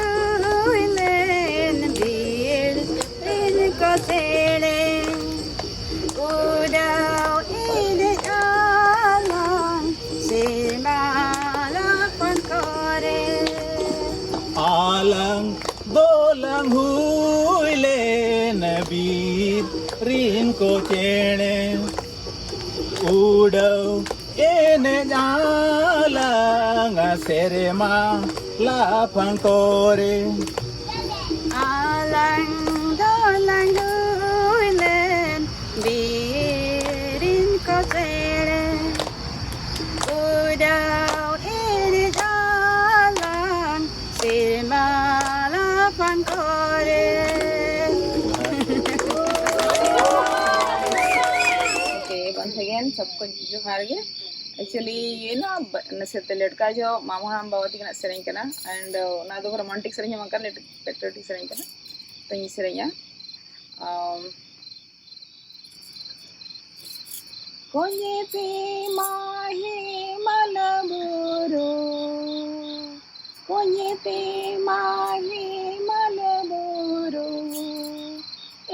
ᱦᱩᱭ ᱞᱮᱱ ᱵᱤᱨ ᱨᱤᱱ ᱠᱚ ᱪᱮᱬᱮ, ᱩᱰᱟᱹᱣ ᱮᱱᱮᱡ ᱟᱞᱟᱝ ᱥᱮᱨᱢᱟ ᱞᱟᱯᱷᱟᱝ ᱠᱚᱨᱮ᱾ ᱟᱞᱟᱝ ᱫᱚᱞᱟᱝ ᱦᱩᱭ ᱞᱮᱱ ᱵᱤᱨ ᱨᱤᱱ ᱠᱚ ᱪᱮᱬᱮ, ᱩᱰᱟᱹᱣ ᱮᱱᱮᱡ ᱟᱞᱟᱝ ᱥᱮᱨᱢᱟ ᱞᱟᱯᱷᱟᱝ ᱠᱚᱨᱮ᱾ ᱟᱞᱟᱝ ᱫᱚᱞᱟᱝ ᱦᱩᱭ ᱞᱮᱱ ᱵᱤᱨ ᱨᱤᱱ ᱠᱚ ᱪᱮᱬᱮ, ᱩᱰᱟᱹᱣ ᱮᱱᱮᱡ ᱟᱞᱟᱝ ᱥᱮᱨᱢᱟ ᱞᱟᱯᱷᱟᱝ ᱠᱚᱨᱮ᱾ Okay, once again, सबको जोहार ᱜᱮ। Actually, ये ना ब-, ᱱᱟᱥᱮ ᱛᱮ ᱞᱮᱴᱠᱟ ᱡᱚ ᱢᱟᱢᱟ ᱦᱟᱲᱟᱢ ᱵᱟᱵᱟ ᱛᱟᱹᱠᱤᱱᱟᱜ ᱥᱮᱨᱮᱧ ᱠᱟᱱᱟ, and, uh, ᱚᱱᱟ ᱫᱚ romantic ᱥᱮᱨᱮᱧ ᱦᱚᱸ ᱵᱟᱝ ᱠᱟᱱᱟ, ᱞᱮᱴ-, patriotic ᱥᱮᱨᱮᱧ ᱠᱟᱱᱟ, ᱛᱚᱧ ᱥᱮᱨᱮᱧᱟ᱾ ᱟᱢ, ᱠᱚᱧᱮ ᱯᱮ ᱢᱟᱦᱮ ᱢᱟᱞᱟ ᱵᱩᱨᱩ, ᱠᱚᱧᱮ ᱯᱮ ᱢᱟᱦᱮ ᱢᱟᱞᱟ ᱵᱩᱨᱩ,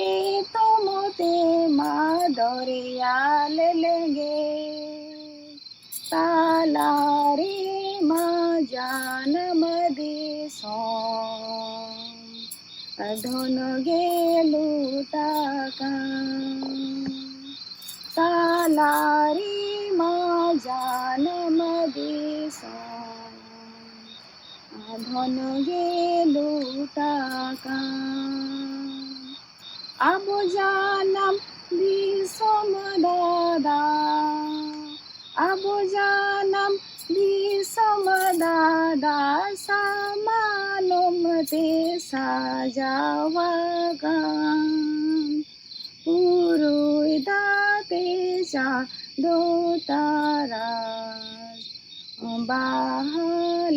ᱮᱛᱚᱢ ᱛᱮ ᱢᱟ ᱫᱚᱨᱭᱟ ᱞᱮᱞᱮᱜᱮ, ᱛᱟᱞᱟᱨᱮ ᱢᱟ ᱡᱟᱱᱟᱢ ᱫᱤᱥᱚᱢ, ᱫᱷᱚᱱ ᱜᱮ ᱞᱩᱴᱟᱠᱟᱱ᱾ ᱛᱟᱞᱟᱨᱮ ᱢᱟ ᱡᱟᱱᱟᱢ ᱫᱤᱥᱚᱢ, ᱫᱷᱚᱱ ᱜᱮ ᱞᱩᱴᱟᱠᱟᱱ᱾ ᱟᱵᱚ ᱡᱟᱱᱟᱢ ᱫᱤᱥᱚᱢ ᱫᱟᱫᱟ, ᱟᱵᱚ ᱡᱟᱱᱟᱢ ᱫᱤᱥᱚᱢ ᱫᱟᱫᱟ, ᱥᱟᱢᱟᱱᱚᱢ ᱛᱮ ᱥᱟᱡᱟᱣ ᱟᱠᱟᱱ᱾ ᱯᱩᱨᱩᱭ ᱫᱟᱛᱮ ᱪᱟᱸᱫᱚ ᱛᱟᱨᱟᱥ, ᱵᱟᱦᱟ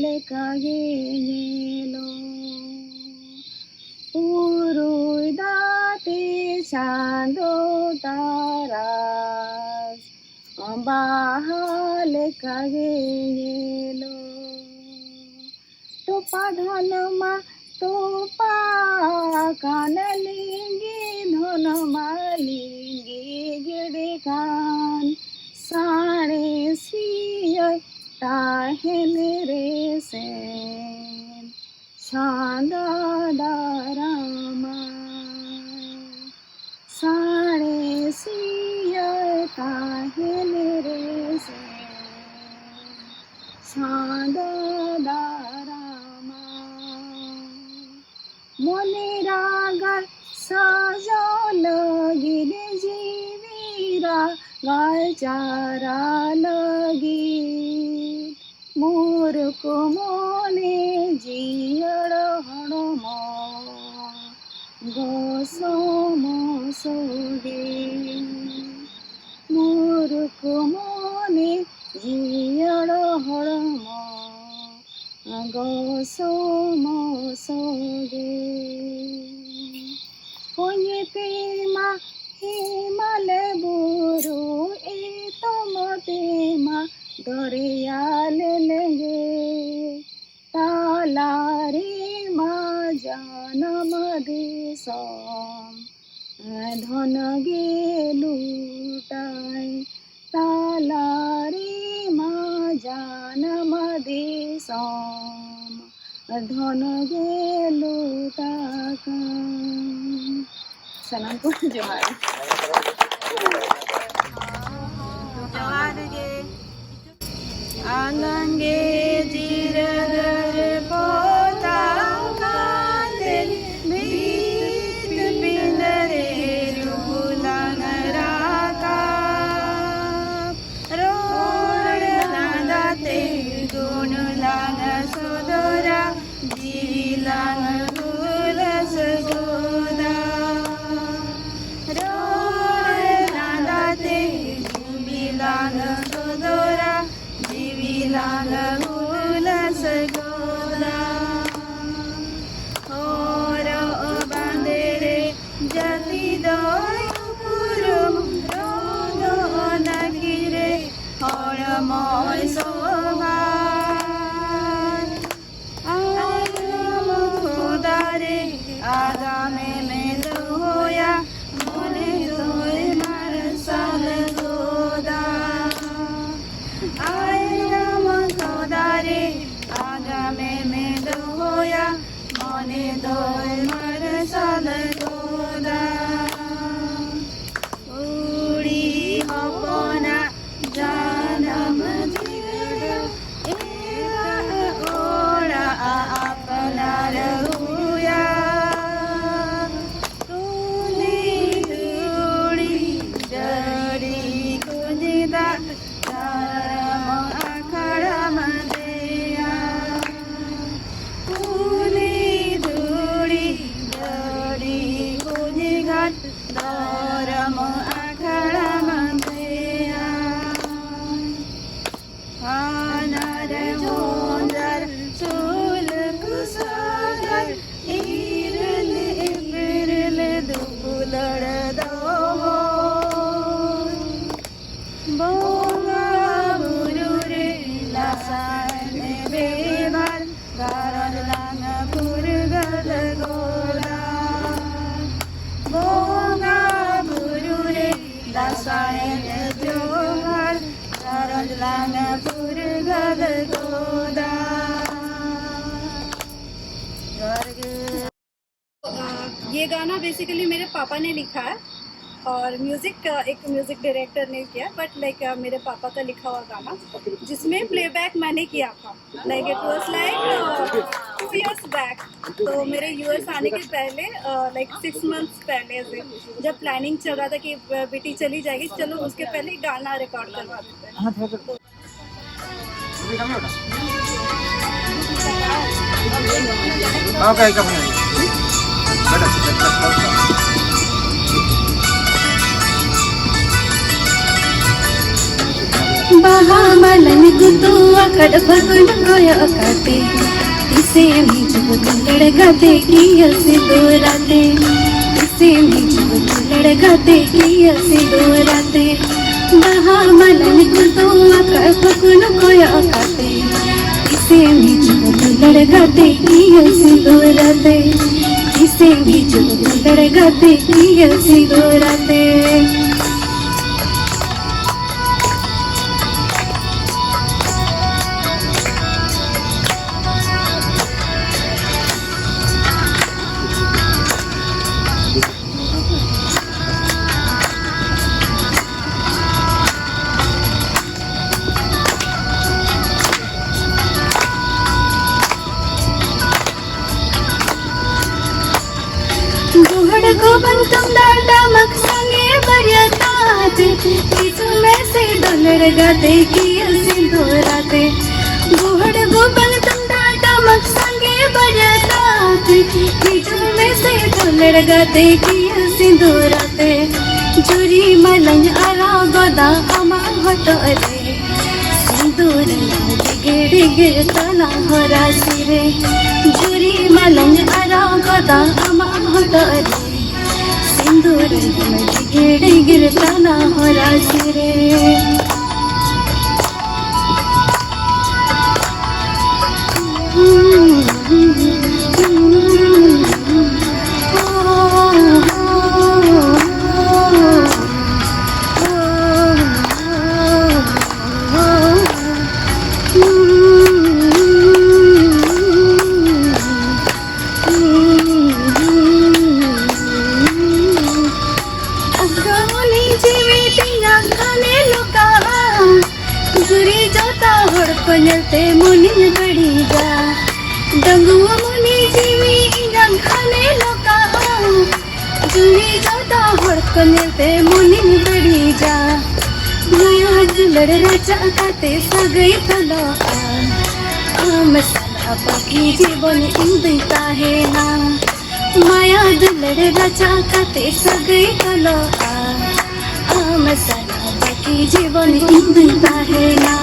ᱞᱮᱠᱟ ᱜᱮ ᱧᱮᱞᱚᱜ᱾ ᱯᱩᱨᱩᱭ ᱫᱟᱛᱮ ᱪᱟᱸᱫᱚ ᱛᱟᱨᱟᱥ ᱵᱟᱦᱟ ᱞᱮᱠᱟᱜᱮ ᱧᱮᱞᱚᱜ᱾ ᱛᱚᱯᱟ ᱫᱷᱚᱱ ᱢᱟ ᱛᱚᱯᱟ ᱟᱠᱟᱱ, ᱞᱤᱸᱜᱤ ᱫᱷᱚᱱ ᱢᱟ ᱞᱤᱸᱜᱤ ᱜᱮᱰᱮ ᱠᱟᱱ᱾ ᱥᱟᱬᱮᱥᱤᱭᱟᱹ ᱛᱟᱦᱮᱱ ᱨᱮ ᱥᱮᱱ ᱪᱷᱟᱸᱫᱟ ᱫᱟᱨᱟᱢᱟ᱾ ᱥᱟᱬᱮᱥᱤᱭᱟᱹ ᱛᱟᱦᱮᱱ ᱨᱮ ᱥᱮᱱ ᱪᱷᱟᱸᱫᱟ ᱫᱟᱨᱟᱢᱟ᱾ ᱢᱚᱱᱮ ᱨᱟᱜᱟᱭ ᱥᱟᱡᱟᱣ ᱞᱟᱹᱜᱤᱫ, ᱡᱤᱣᱤ ᱨᱟᱜᱟᱭ ᱪᱟᱨᱟ ᱞᱟᱹᱜᱤᱫ᱾ ᱢᱩᱨᱩᱠ ᱢᱚᱱᱮ ᱡᱤᱭᱟᱹᱲ ᱦᱚᱲᱢᱚ ᱜᱚᱥᱚᱢᱚᱥᱚ ᱜᱮ᱾ ᱢᱩᱨᱩᱠ ᱢᱚᱱᱮ ᱡᱤᱭᱟᱹᱲ ᱦᱚᱲᱢᱚ ᱜᱚᱥᱚᱢᱚᱥᱚ ᱜᱮ᱾ ᱠᱚᱧᱮ ᱛᱮᱢᱟ ᱦᱮᱢᱟᱞ ᱵᱩᱨᱩ, ᱮᱛᱚᱢ ᱛᱮᱢᱟ ᱫᱚᱨᱭᱟ ᱞᱮᱸᱜᱮ᱾ ᱛᱟᱞᱟ ᱨᱮᱢᱟ ᱡᱟᱱᱟᱢ ᱫᱤᱥᱚᱢ ᱫᱷᱚᱱ ᱜᱮ ᱞᱩᱴᱟᱭ᱾ ᱛᱟᱞᱟ ᱨᱮᱢᱟ ᱡᱟᱱᱟᱢ ᱫᱤᱥᱚᱢ ᱫᱷᱚᱱ ᱜᱮ ᱞᱩᱴᱟᱠᱟᱱ᱾ ᱥᱟᱱᱟᱢ ᱠᱚ ᱡᱚᱦᱟᱨ᱾ ᱡᱚᱦᱟᱨ ᱜᱮ᱾ ᱟᱞᱟᱝ ᱜᱮ ᱡᱤᱨᱟᱹ ᱨᱮ ᱯᱚᱛᱟᱣ ᱠᱟᱛᱮ, ᱵᱷᱤᱛ ᱯᱤᱸᱰᱟᱹ ᱨᱮ ᱨᱩᱯ ᱞᱟᱝ ᱨᱟᱠᱟᱵ᱾ ᱨᱚᱲ ᱞᱟᱸᱫᱟ ᱛᱮ ᱜᱩᱱ ᱞᱟᱝ ᱥᱚᱫᱚᱨᱟ, ᱡᱤᱣᱤ ᱞᱟᱝ ᱦᱩᱞᱟᱹᱥ ᱜᱚᱫᱟ᱾ ᱨᱚᱲ ᱞᱟᱸᱫᱟ ᱛᱮ ᱡᱤᱣᱤ ᱞᱟᱝ ᱥᱚᱫᱚᱨᱟ, ᱡᱤᱣᱤ ᱞᱟᱝ ᱟᱢᱮᱢ ᱫᱚᱦᱚᱭᱟ, ᱢᱚᱱᱮ ᱫᱚᱭ ᱢᱟᱨᱥᱟᱞ ᱜᱚᱫᱟ᱾ ᱟᱭᱱᱚᱢ ᱠᱷᱚᱫᱟ ᱨᱮ ᱟᱜᱟᱢᱮᱢ ᱫᱚᱦᱚᱭᱟ, ᱢᱚᱱᱮ ᱫᱚᱭ ᱢᱟᱨᱥᱟᱞ ᱜᱚᱫᱟ᱾ ᱠᱩᱲᱤ ᱦᱚᱯᱚᱱᱟᱜ ᱡᱟᱱᱟᱢ ᱡᱤᱭᱟᱹᱲᱟ, ᱮᱨᱟᱜ ᱚᱲᱟᱜ ᱟᱯᱱᱟᱨ ᱦᱩᱭᱟ᱾ ᱠᱩᱞᱦᱤ ᱫᱷᱩᱲᱤ ᱰᱟᱹᱰᱤ ᱠᱩᱧ ᱫᱟᱜ ᱫᱷᱚᱨᱚᱢ ᱟᱠᱷᱲᱟ ᱢᱟᱸᱫᱮᱭᱟ᱾ ᱠᱩᱞᱦᱤ ᱫᱷᱩᱲᱤ ᱰᱟᱹᱰᱤ ᱠᱩᱧ ᱜᱷᱟᱴ ᱫᱷᱚᱨᱚᱢ ᱟᱠᱷᱲᱟ ᱢᱟᱸᱫᱮᱭᱟ᱾ ᱦᱟᱱᱟᱨ ᱦᱚᱸᱫᱟᱨ ᱥᱩᱞᱩᱠ ᱥᱟᱜᱟᱨ ᱤᱨᱤᱞ ᱤᱯᱤᱨᱤᱞ ᱫᱩᱯᱩᱞᱟᱹᱲ ᱫᱚᱦᱚ᱾ ᱵᱚᱸᱜᱟ ᱵᱩᱨᱩ ᱨᱮ ᱫᱟᱸᱥᱟᱭ ᱵᱮᱵᱷᱟᱨ ᱜᱷᱟᱨᱚᱸᱡᱽ ᱞᱟᱝ ᱯᱷᱩᱨᱜᱟᱹᱞ ᱜᱚᱫᱟ᱾ ᱵᱚᱸᱜᱟ ᱵᱩᱨᱩ ᱨᱮ ᱫᱟᱸᱥᱟᱭ ᱡᱚᱦᱟᱨ ᱜᱷᱟᱨᱚᱸᱡᱽ ᱞᱟᱝ ᱯᱷᱩᱨᱜᱟᱹᱞ ᱜᱚᱫᱟ᱾ ᱡᱚᱦᱟᱨ ᱜᱮ᱾ अ, ये गाना बेसिकली मेरे पापा ने लिखा है और म्यूजिक, अ, एक म्यूजिक डायरेक्टर ने किया, बट लाइक, अ, मेरे पापा का लिखा हुआ गाना, जिसमें प्लेबैक मैंने किया था। Like, it was like two years back. तो मेरे यूएस आने के पहले, लाइक सिक्स मंथ्स पहले से जब प्लानिंग चल रहा था कि, अ, बेटी चली जाएगी, चलो उसके पहले गाना रिकॉर्ड करवा देते हैं। ᱵᱟᱦᱟ ᱢᱟᱞᱟᱧ ᱜᱩᱛᱩ ᱟᱠᱟᱫ ᱯᱷᱟᱹᱜᱩᱱ ᱠᱚᱭᱚᱜ ᱠᱟᱛᱮ, ᱛᱤᱥᱮᱢ ᱦᱤᱡᱩᱜ ᱫᱩᱞᱟᱹᱲ ᱜᱟᱛᱮ ᱠᱤᱭᱟᱹ ᱥᱤᱸᱫᱩᱨᱟᱛᱮ, ᱛᱤᱥᱮᱢ ᱦᱤᱡᱩᱜ ᱫᱩᱞᱟᱹᱲ ᱜᱟᱛᱮ ᱠᱤᱭᱟᱹ ᱥᱤᱸᱫᱩᱨᱟᱛᱮ᱾ ᱵᱟᱦᱟ ᱢᱟᱞᱟᱧ ᱜᱩᱛᱩ ᱟᱠᱟᱫ ᱯᱷᱟᱹᱜᱩᱱ ᱠᱚᱭᱚᱜ ᱠᱟᱛᱮ, ᱛᱤᱥᱮᱢ ᱦᱤᱡᱩᱜ ᱫᱩᱞᱟᱹᱲ ᱜᱟᱛᱮ ᱠᱤᱭᱟᱹ ᱥᱤᱸᱫᱩᱨᱟᱛᱮ, ᱛᱤᱥ ᱥᱮ ᱦᱤᱡᱩᱜ ᱫᱟᱲᱮ ᱜᱟᱛᱮ ᱤᱭᱟᱹ ᱥᱤᱸᱫᱩᱨᱟᱛᱮ᱾ ᱜᱚᱦᱚᱲ ᱜᱚᱵᱟᱝ ᱛᱩᱢᱫᱟᱜ ᱴᱟᱢᱟᱠ ᱥᱟᱸᱜᱮ ᱵᱟᱹᱨᱭᱟᱹᱛ ᱟᱛᱮ, ᱦᱤᱡᱩᱜ ᱢᱮᱥᱮ ᱫᱩᱞᱟᱹᱲ ᱜᱟᱛᱮ ᱠᱤᱭᱟᱹ ᱥᱤᱸᱫᱩᱨᱟᱛᱮ᱾ ᱜᱚᱦᱚᱲ ᱜᱚᱵᱟᱝ ᱛᱩᱢᱫᱟᱜ ᱴᱟᱢᱟᱠ ᱥᱟᱸᱜᱮ ᱵᱟᱹᱨᱭᱟᱹᱛ ᱟᱛᱮ, ᱦᱤᱡᱩᱜ ᱢᱮᱥᱮ ᱫᱩᱞᱟᱹᱲ ᱜᱟᱛᱮ ᱠᱤᱭᱟᱹ ᱥᱤᱸᱫᱩᱨᱟᱛᱮ᱾ ᱡᱩᱨᱤ ᱢᱟᱞᱟᱧ ᱟᱨᱟᱣ ᱜᱚᱫᱟ ᱟᱢᱟᱜ ᱦᱚᱴᱚᱜ ᱨᱮ, ᱥᱤᱸᱫᱩᱨ ᱰᱤᱜᱤᱨ ᱰᱤᱜᱤᱨ ᱛᱟᱞᱟ ᱦᱚᱨᱟᱥᱤ ᱨᱮ᱾ ᱡᱩᱨᱤ ᱢᱟᱞᱟᱧ ᱟᱨᱟᱣ ᱜᱚᱫᱟ ᱟᱢᱟᱜ ᱦᱚᱴᱚᱜ ᱨᱮ, ᱥᱤᱸᱫᱩᱨ ᱰᱤᱜᱤᱨ ᱰᱤᱜᱤᱨ ᱛᱟᱞᱟ ᱦᱚᱨᱟᱥᱤ ᱨᱮ᱾ ᱚᱠᱟ ᱢᱚᱱᱮ ᱡᱤᱣᱤ ᱛᱤᱧᱟᱹ ᱠᱷᱟᱱᱮ ᱞᱚᱠᱟᱜᱼᱟ, ᱡᱩᱨᱤ ᱡᱚᱛᱟ ᱦᱚᱲ ᱠᱚ ᱧᱮᱞᱛᱮ ᱢᱚᱱᱮᱧ ᱵᱟᱹᱲᱤᱡᱟ᱾ ᱰᱟᱺᱜᱩᱣᱟᱹ ᱢᱚᱱᱮ ᱡᱤᱣᱤ ᱤᱧᱟᱹᱜ ᱠᱷᱟᱱᱮ ᱞᱚᱠᱟᱜᱼᱟ, ᱡᱩᱨᱤ ᱡᱚᱛᱟ ᱦᱚᱲ ᱠᱚ ᱧᱮᱞᱛᱮ ᱢᱚᱱᱮᱧ ᱵᱟᱹᱲᱤᱡᱟ᱾ ᱢᱟᱭᱟ ᱫᱩᱞᱟᱹᱲ ᱨᱟᱪᱟ ᱠᱟᱛᱮ ᱥᱟᱹᱜᱟᱹᱭ ᱛᱚᱞᱚᱜᱼᱟ, ᱟᱢ ᱥᱟᱞᱟᱜ ᱵᱟᱹᱠᱤ ᱡᱤᱵᱚᱱ ᱤᱧ ᱫᱩᱧ ᱛᱟᱦᱮᱱᱟ᱾ ᱢᱟᱭᱟ ᱫᱩᱞᱟᱹᱲ ᱨᱟᱪᱟ ᱠᱟᱛᱮ ᱥᱟᱹᱜᱟᱹᱭ ᱛᱚᱞᱚᱜᱼᱟ, ᱟᱢ ᱥᱟᱞᱟᱜ ᱵᱟᱹᱠᱤ ᱡᱤᱵᱚᱱ ᱤᱧ ᱫᱩᱧ ᱛᱟᱦᱮᱱᱟ᱾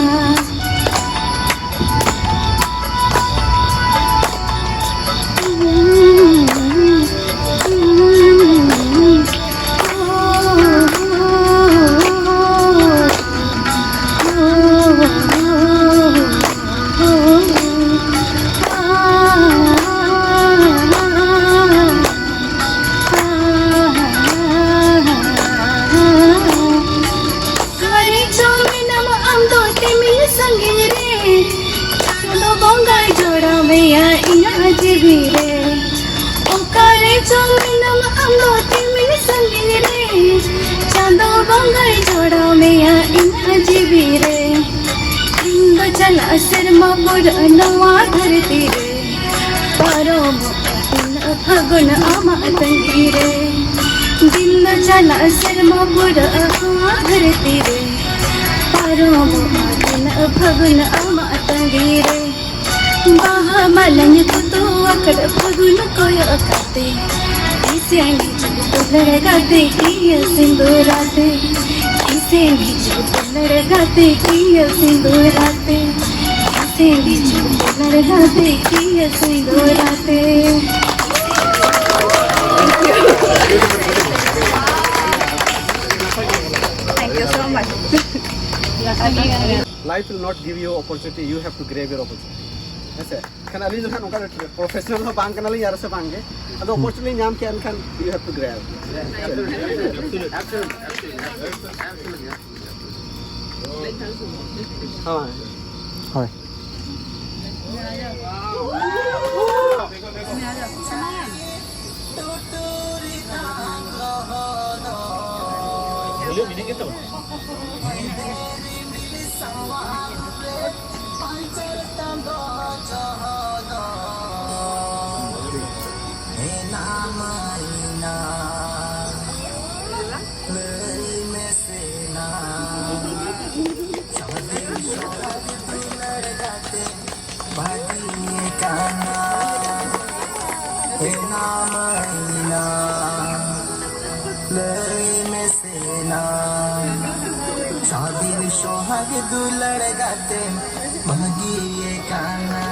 ᱪᱟᱞᱟᱜ ᱥᱮᱨᱢᱟ ᱯᱩᱨᱟᱹ ᱱᱚᱣᱟ ᱫᱷᱟᱹᱨᱛᱤ ᱨᱮ, ᱯᱟᱨᱚᱢᱚᱜᱼᱟ ᱛᱤᱱᱟᱹᱜ ᱯᱷᱟᱹᱜᱩᱱ ᱟᱢᱟᱜ ᱛᱟᱺᱜᱤ ᱨᱮ᱾ ᱫᱤᱱ ᱫᱚ ᱪᱟᱞᱟᱜ ᱥᱮᱨᱢᱟ ᱯᱩᱨᱟᱹᱜᱼᱟ ᱱᱚᱣᱟ ᱫᱷᱟᱹᱨᱛᱤ ᱨᱮ, ᱯᱟᱨᱚᱢᱚᱜᱼᱟ ᱛᱤᱱᱟᱹᱜ ᱯᱷᱟᱹᱜᱩᱱ ᱟᱢᱟᱜ ᱛᱟᱺᱜᱤ ᱨᱮ᱾ ᱵᱟᱦᱟ ᱢᱟᱞᱟᱧ ᱜᱩᱛᱩ ᱟᱠᱟᱫ ᱯᱷᱟᱹᱜᱩᱱ ᱠᱚᱭᱚᱜ ᱠᱟᱛᱮ, ᱛᱤᱥᱮᱢ ᱦᱤᱡᱩᱜ ᱫᱩᱞᱟᱹᱲ ᱜᱟᱛᱮ ᱤᱭᱟᱹ ᱥᱤᱸᱫᱩᱨᱟᱛᱮ, ᱛᱤᱥᱮᱢ ᱦᱤᱡᱩᱜ ᱫᱩᱞᱟᱹᱲ ᱜᱟᱛᱮ ᱤᱭᱟᱹ ᱥᱤᱸᱫᱩᱨᱟᱛᱮ, ᱛᱤᱥᱮᱢ ᱦᱤᱡᱩᱜ ᱫᱩᱞᱟᱹᱲ ᱜᱟᱛᱮ ᱤᱭᱟᱹ ᱥᱤᱸᱫᱩᱨᱟᱛᱮ᱾ Thank you so much. Life will not give you opportunity, you have to grab your opportunity. ᱦᱮᱸ ᱥᱮ? ᱠᱷᱟᱱ ᱟᱹᱞᱤᱧ ᱫᱚ ᱱᱟᱦᱟᱜ ᱱᱚᱝᱠᱟ ᱯᱨᱚᱯᱷᱮᱥᱚᱱᱟᱞ ᱦᱚᱸ ᱵᱟᱝ ᱠᱟᱱᱟᱞᱤᱧ ᱟᱨ ᱥᱮ ᱵᱟᱝ ᱜᱮ, ᱟᱫᱚ ᱚᱯᱚᱨᱪᱩᱱᱤᱴᱤ ᱧᱟᱢ ᱠᱮᱫᱼᱟ, ᱮᱱᱠᱷᱟᱱ you have to grab. ᱦᱳᱭ᱾ ᱦᱳᱭ᱾ ᱵᱷᱟᱹᱜᱤᱭᱮ ᱠᱟᱱᱟ, ᱮᱱᱟᱢᱟᱭᱱᱟ, ᱞᱟᱹᱭ ᱢᱮᱥᱮ ᱱᱟ, ᱥᱟᱫᱤᱱ ᱥᱚᱦᱟᱜ ᱫᱩᱞᱟᱹᱲ ᱜᱟᱛᱮ, ᱵᱷᱟᱹᱜᱤᱭᱮ ᱠᱟᱱᱟ᱾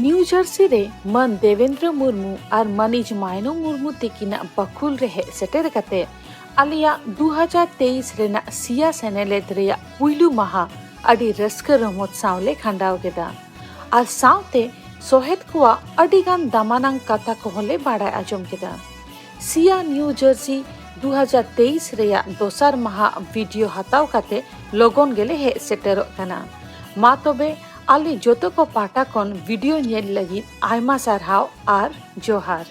ᱱᱤᱭᱩ ᱡᱟᱨᱥᱤ ᱨᱮ ᱢᱟᱹᱱ ᱫᱮᱵᱮᱱᱫᱨᱚ ᱢᱩᱨᱢᱩ ᱟᱨ ᱢᱟᱹᱱᱤᱡ ᱢᱟᱭᱱᱚ ᱢᱩᱨᱢᱩ ᱛᱤᱠᱤᱱᱟᱜ ᱵᱟᱹᱠᱷᱩᱞ ᱨᱮ ᱦᱮᱡ ᱥᱮᱴᱮᱨ ᱠᱟᱛᱮ ᱟᱞᱮᱭᱟᱜ ᱫᱩ ᱦᱟᱡᱟᱨ ᱛᱮᱭᱤᱥ ᱨᱮᱱᱟᱜ ᱥᱤᱭᱟ ᱥᱮᱱᱮᱞᱮᱫ ᱨᱮᱭᱟᱜ ᱯᱩᱭᱞᱩ ᱢᱟᱦᱟ ᱟᱹᱰᱤ ᱨᱟᱹᱥᱠᱟᱹ ᱨᱚᱢᱚᱡᱽ ᱥᱟᱶ ᱞᱮ ᱠᱷᱟᱸᱰᱟᱣ ᱠᱮᱫᱟ ᱟᱨ ᱥᱟᱶᱛᱮ ᱥᱚᱦᱮᱫ ᱠᱚᱣᱟᱜ ᱟᱹᱰᱤ ᱜᱟᱱ ᱫᱟᱢᱟᱱᱟᱝ ᱠᱟᱛᱷᱟ ᱠᱚᱦᱚᱸ ᱞᱮ ᱵᱟᱲᱟᱭ ᱟᱸᱡᱚᱢ ᱠᱮᱫᱟ᱾ ᱥᱤᱭᱟ ᱱᱤᱭᱩ ᱡᱟᱨᱥᱤ ᱫᱩ ᱦᱟᱡᱟᱨ ᱛᱮᱭᱤᱥ ᱨᱮᱭᱟᱜ ᱫᱚᱥᱟᱨ ᱢᱟᱦᱟ ᱵᱷᱤᱰᱤᱭᱳ ᱦᱟᱛᱟᱣ ᱠᱟᱛᱮ ᱞᱚᱜᱚᱱ ᱜᱮᱞᱮ ᱦᱮᱡ ᱥᱮᱴᱮᱨᱚᱜ ᱠᱟᱱᱟ᱾ ᱢᱟ ᱛᱚᱵᱮ ᱟᱞᱮ ᱡᱚᱛᱚ ᱠᱚ ᱯᱟᱦᱴᱟ ᱠᱷᱚᱱ ᱵᱷᱤᱰᱤᱭᱳ ᱧᱮᱞ ᱞᱟᱹᱜᱤᱫ ᱟᱭᱢᱟ ᱥᱟᱨᱦᱟᱣ ᱟᱨ ᱡᱚᱦᱟᱨ᱾